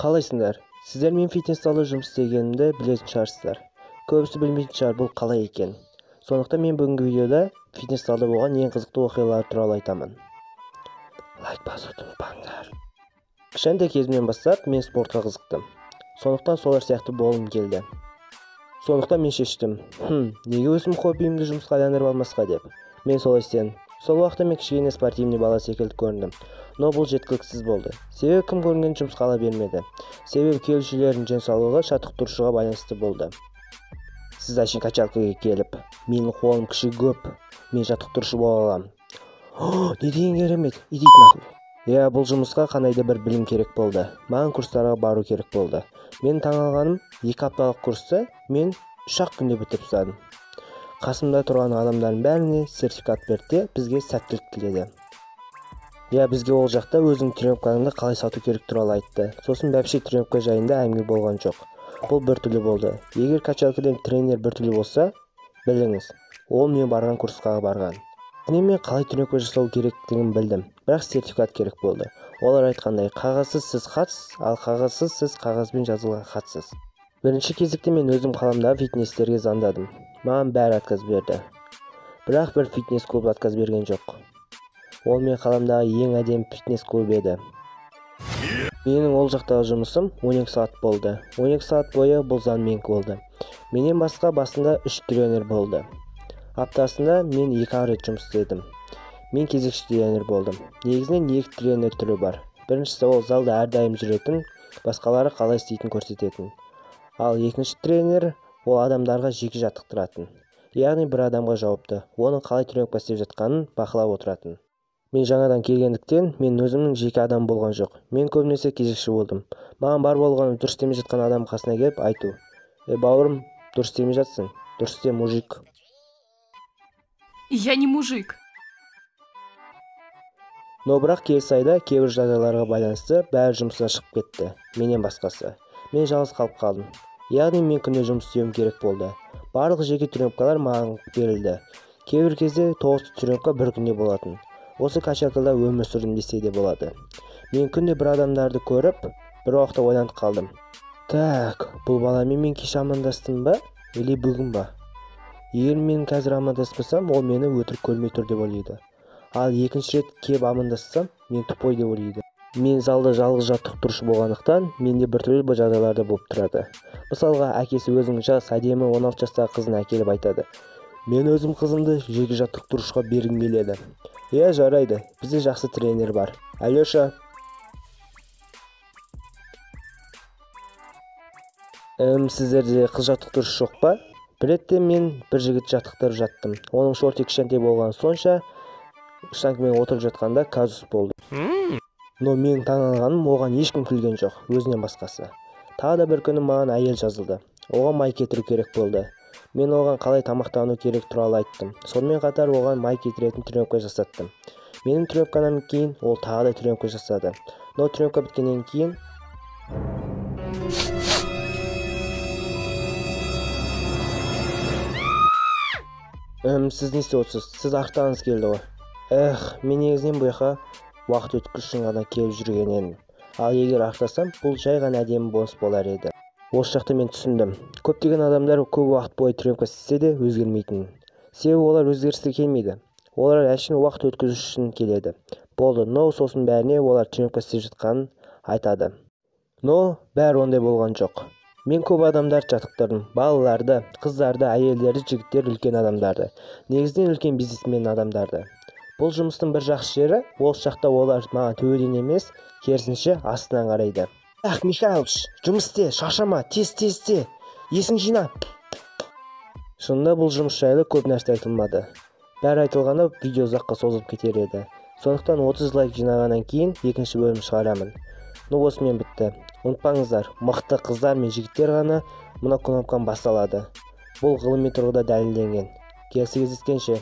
Қалайсыңдар? Сіздер мен фитнес залда жұмыс істегенімді білетін шығарсыздар. Көбісі білмейтін шығар бұл қалай екен. Сондықтан мен бүгінгі видеода фитнес залда болған ең қызықты оқиғалар туралы айтамын. Лайк басуды ұмытпаңдар. Кішкентай кезімнен бастап мен спортқа қызықтым. Сондықтан солар сияқты болғым келді. Сондықтан мен шештім, неге өзім хоббиімді жұмысқа айландырып алмасқа деп. Мен солай істедім. Сол уақытта мен кішкене спортивный бала секілді көріндім. Но бұл жеткіліксіз болды. Себебі кім көрінгенін жұмысқа ала бермеді. Себебі келушілердің денсаулығы жаттықтырушыға байланысты болды. Сіз әшейін качалкаға келіп, менің қолым күші көп, мен жаттықтырушы бола аламын. Не деген керемет, идите нахуй. Иә, бұл жұмысқа қандай да бір білім керек болды. Маған курстарға бару керек болды. Мен таңғалғаным, 2 апталық курсты мен 3-ақ күнде бітіріп тастадым. Қасымда тұрған адамдардың бәріне сертификат берді де, бізге сәттілік тіледі. Иә, бізге ол жақта өзің тренировкаңды қалай сату керек туралы айтты. Сосын бәпше тренировка жайында әңгіме болған жоқ. Бұл біртүрлі болды. Егер качалкадан тренер біртүрлі болса, біліңіз, ол мен барған курсқа барған. Мен қалай тренировка жасау керектігін білдім, бірақ сертификат керек болды. Олар айтқандай, қағазсыз сіз хатсыз, ал қағазсыз сіз қағазбен жазылған хатсыз. Бірінші кезекте мен өзім қаламдағы фитнестерге звондадым. Маған бәрі отказ берді. Бірақ бір фитнес клуб отказ берген жоқ. Ол мен қаламдағы ең әдемі фитнес клуб еді. Менің ол жақтағы жұмысым 12 сағат болды. 12 сағат бойы бұл зал менікі болды. Менен басқа басында 3 тренер болды. Аптасында мен 2 рет жұмыс істедім. Мен кезекші тренер болдым. Негізінен 2 тренер түрі бар. Біріншісі ол залда әрдайым жүретін, басқалары қалай істейтінін көрсететін. Ал екінші тренер ол адамдарға жеке жаттықтыратын. Яғни бір адамға жауапты, оның қалай тренировка істеп жатқанын бақылап отыратын. Мен жаңадан келгендіктен мен өзімнің жеке адам болған жоқ. Мен көбінесе кезекші болдым. Маған бар болғаны дұрыс істемей жатқан адам қасына келіп айту. Бауырым, дұрыс істемей жатсың. Дұрыс істе, мужик. Я не мужик. Но бірақ келесі айда кейбір жағдайларға байланысты бәрі жұмыстан шығып кетті. Менен басқасы. Мен жалғыз қалып қалдым. Яғни мен күнде жұмыс істеуім керек болды. Барлық жеке тренировкалар маған берілді. Кейбір кезде 9 тренировка бір күнде болатын. Осы качалкада өмір сүрдім десе де болады. Мен күнде бір адамдарды көріп, бір уақытта ойланып қалдым. Так, бұл баламен мен кеше амандастым ба, или бүгін ба? Егер мен қазір амандаспасам, ол мені өтірік көрмей тұр деп ойлайды. Ал екінші рет кеп амандассам, мен тупой деп ойлайды. Мен залда жалғыз жаттықтырушы болғандықтан, менде біртүрлі бір жағдайларда болып тұрады. Мысалға, әкесі өзінің жас, әдемі 16 жастағы қызын әкеліп айтады. Мен өзім қызымды жеке жаттықтырушыға бергім келеді. Иә, жарайды, бізде жақсы тренер бар. Алеша. Сіздерде қыз жаттықтырушы жоқ па? Бір ретте мен бір жігіт жаттықтырып жаттым. Оның шорты кішкентай болған сонша, штангымен отырып жатқанда казус болды. Но мен таңғалғаным, оған ешкім күлген жоқ, өзінен басқасы. Тағы да бір күні маған әйел жазылды. Оған май кетіру керек болды. Мен оған қалай тамақтану керек туралы айттым. Сонымен қатар оған май кетіретін тренировка жасаттым. Менің тренировкамнан кейін ол тағы да тренировка жасады. Но тренировка біткеннен кейін сіз не істеп отырсыз? Сіз ақтағыңыз келді ғой. Эх, мен негізінен бұл жаққа уақыт өткізу үшін ғана келіп жүрген едім. Ал егер ақтасам, бұл жай ғана әдемі бонус болар еді. Осы жақта мен түсіндім. Көптеген адамдар көп уақыт бойы тренировка істесе де өзгермейтінін. Себебі олар өзгеріске келмейді. Олар әшейін уақыт өткізу үшін келеді. Болды, но сосын бәріне олар тренировка істеп жатқанын айтады. Но бәрі ондай болған жоқ. Мен көп адамдарды жаттықтырдым. Балаларды, қыздарды, әйелдерді, жігіттер, үлкен адамдарды. Негізінен үлкен бизнесмен адамдарды. Бұл жұмыстың бір жақсы жері, ол жақта олар маған төбеден емес, керісінше астынан қарайды. Ах, Михайлович, жұмыс істе, шаршама, тез, тез істе, есің жина. Шынында бұл жұмыс жайлы көп нәрсе айтылмады. Бәрі айтылғанда видео ұзаққа созылып кетер еді. Сондықтан 30 лайк жинағаннан кейін екінші бөлім шығарамын. Ну, осымен бітті. Ұмытпаңыздар, мықты қыздар мен жігіттер ғана мына кнопканы баса алады. Бұл ғылыми тұрғыда дәлелденген. Келесі кездескенше.